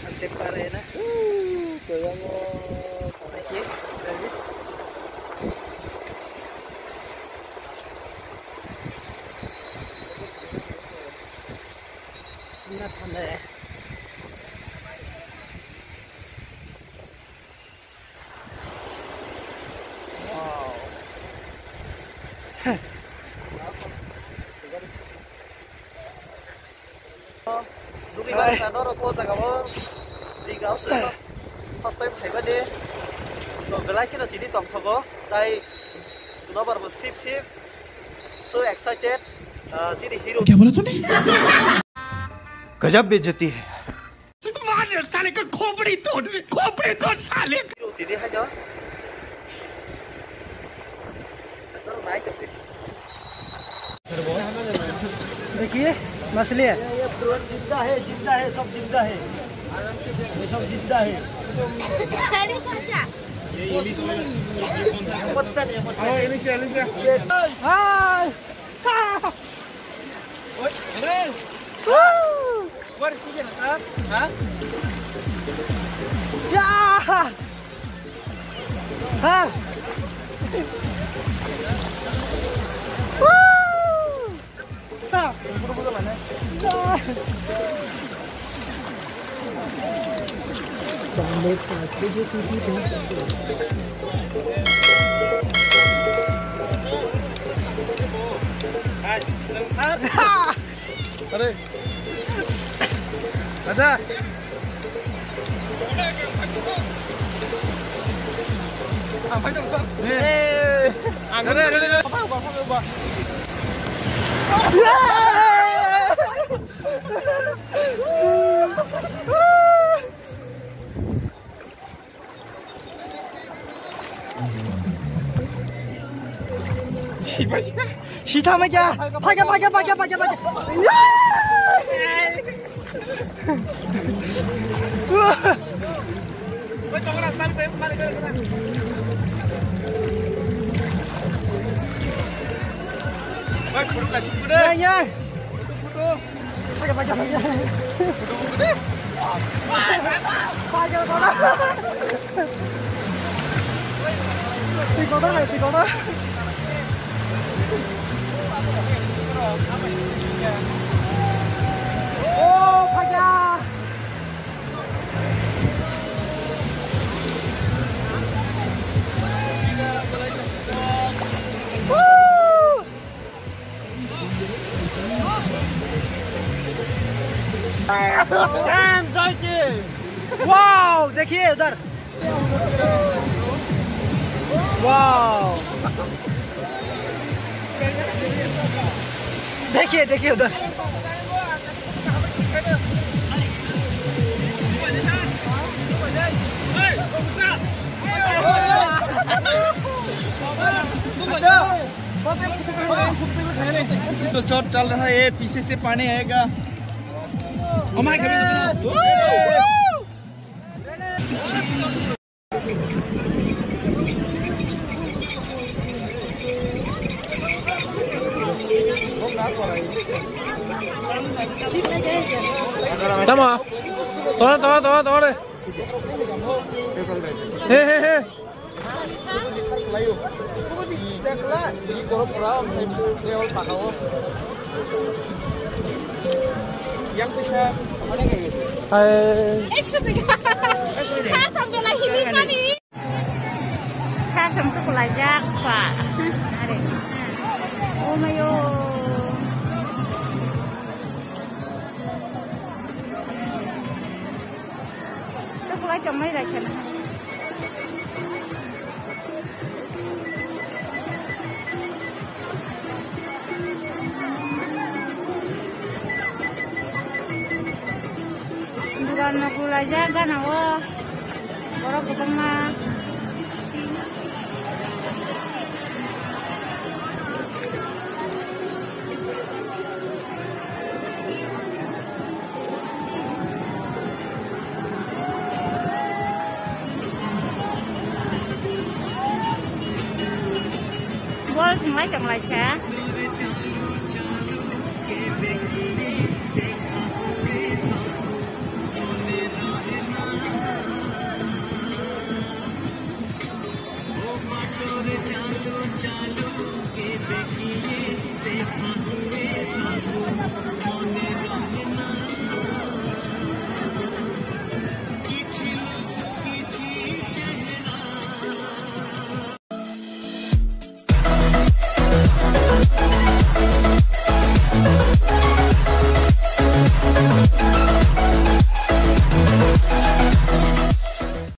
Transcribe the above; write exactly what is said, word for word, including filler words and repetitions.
Ante para na. Uh, koyang o. Lagi, lagi. Thanda, thanda ya. Wow. Nugwi mani sa norok o jaga o. Diga o sir. First time phaiba de. To belai kheno tini tongthogo. Tai nobar bo sip sip. So excited. Ah, chini hero. क्या बोला तूने? गजब बेइज्जती है। मार साले का खोपड़ी तोड़, खोपड़ी तोड़ साले। Tini hai no. देखिए, मछली है। ये, ये drone जिंदा है, जिंदा है, सब जिंदा है। ये सब जिंदा है। अरे चाचा। पत्ता नहीं है, पत्ता नहीं। ये हाय। What is it, sir? Huh? Yeah! Sir! Woo! Sir! Sir! अरे। अच्छा। ए। अरे, अरे, अरे। Sitama kya? Phaikha, phaikha, phaikha, phaikha, phaikha. Yang, yang. Wow, देखिए उधर। Wow। देखिए, देखिए उधर। तो शॉट चल रहा है, पीछे से पानी आएगा। Oh my God। Tama. Tore, tore, tore, tore. He, he, he. Hai. Sa sampai lagi ni kali. Sa sampai kulajak pa. Are. Oh mayo. Tukulai chongmai rai khana. Dugan no kulai jak gana o. Borok kwbangma. Bol thwngwi tonglaikha.